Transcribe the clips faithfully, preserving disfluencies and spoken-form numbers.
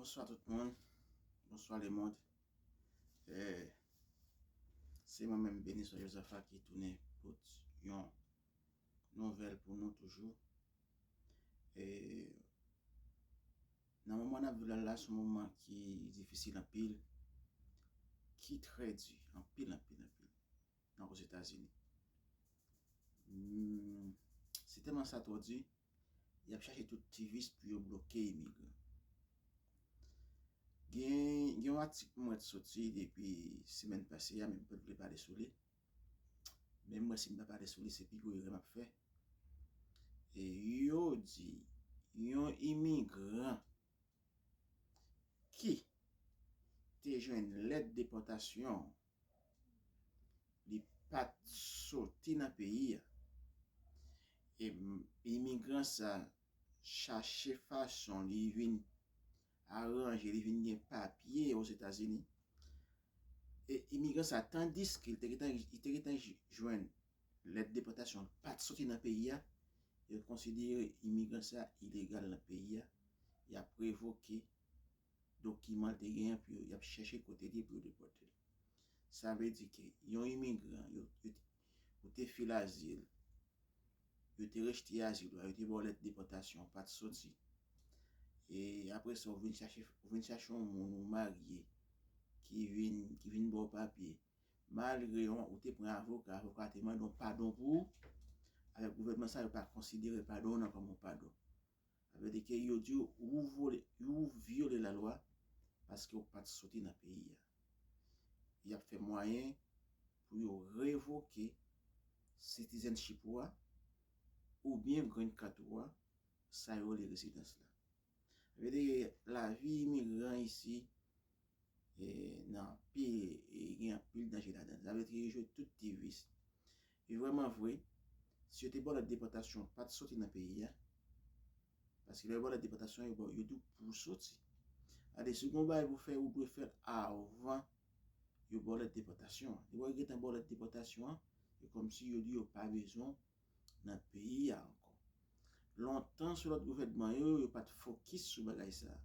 Bonswa tout moun. Bonswa lemonn. Eh, se mwen menm Benison Josepha ki tounen pot yon nouvèl pou nou toujou. E nan moman n ap viv la, la se yon moman ki difisil anpil, ki trè di, anpil, anpil, anpil, nan Ozetazini. Hmm, se tèlman sa twò di, y ap chache tout ti vis pou yo bloke imigran. Gen, gen yon atik mwen t soti depi semèn pase a, men m pa t vle pale sou li. Men m wè si m pa pale sou li, se pi gwo erè m ap fè. E yo di, yon imigran ki te jwenn lèt depòtasyon, li pa t soti nan peyi a. E m- imigran sa chache fason li vin aranje, li vin gen papye Ozetazini. E imigran sa, tandiske li te gentan, li te gentan j- jwenn lèt depòtasyon, li pa t soti nan peyi a, yo konsidere imigran sa ilegal nan peyi a, y ap revoke dokiman l te genyen pou yo, y ap chèche kote li pou yo depòte l. Sa vle di ke yon imigran, yo, yo, ou te file azil, yo te rejte azil ou a, yo te ba w lèt depòtasyon, ou pa t soti. E apre sa, ou vin chache, ou vin chache yon moun ou marye ki vin, ki vin ba w papye. Malgre yon, ou te pran avoka, avoka a te mande yon padon pou ou, avèk gouvènman sa, yo pa konsidere padon w nan kòm yon padon. Sa vle di ke yo di w ou vole, ou vyole lalwa paske ou pa t soti nan peyi a. Y ap fè mwayen pou yo revoke citizenship ou a oubyen green card ou a, sa yo rele rezidans la. Sa vle di lavi imigran isi, e, nan anpil, e, gen anpil danje ladan l. Sa vle di yo jwe tout ti vis. E vrèman vre, si yo te ba w lèt depòtasyon, ou pa t soti nan peyi a, paske lè yo ba w lèt depòtasyon, yo ba w, yo di w pou w soti. Alè, si w gen yon bagay pou w fè, ou dwe fè l avan yo ba w lèt depòtasyon an. Depi yo gentan ba w lèt depòtasyon an, e kòmsi yo di yo pa bezwen w nan peyi a ankò. Lontan, sou lòt gouvènman yo, yo pa t fokis sou bagay sa a.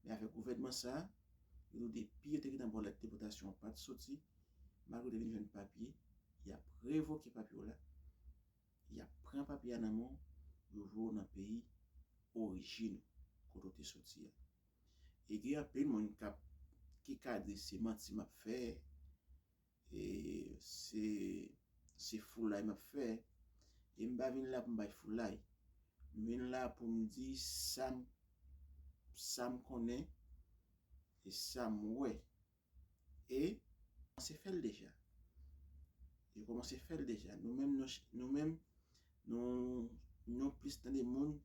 Men avèk gouvènman sa a, yo di w depi yo te gentan ba w lèt depòtasyon, ou pa t soti, malgre w te vin jwenn papye, y ap revoke papye w la, y ap pran papye a nan men w, yo voye w nan peyi orijin ou, kote w te soti a. E gen anpil moun k ap, ki ka di se manti m ap fè, e se, se foulay m ap fè. E m pa vin la pou m bay foulay. M vin la pou m di sa m, sa m konnen e sa m wè. E kòmanse fè l deja. Yo kòmanse fè l deja. Nou menm, nou, nou menm, nou, nou plis tande moun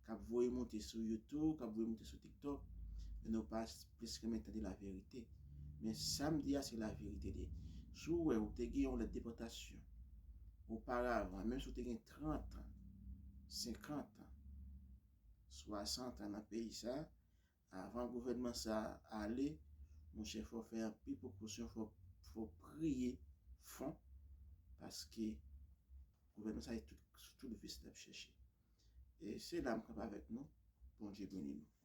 k ap voye monte sou YouTube, k ap voye monte sou TikTok, men nou pa plis renmen tande laverite. Men sa m di a, se laverite li ye. Si w wè ou te gen yon lèt depòtasyon oparavan, menm si w te gen trant an, senkant an, swasant an nan peyi sa, avan gouvènman sa a ale, monchè, fò w fè anpil prekosyon, fò, fò w priye fon, paske gouvènman sa a tout, sou tout vis l ap chèche. E se la m kanpe avèk nou. Bondye beni nou.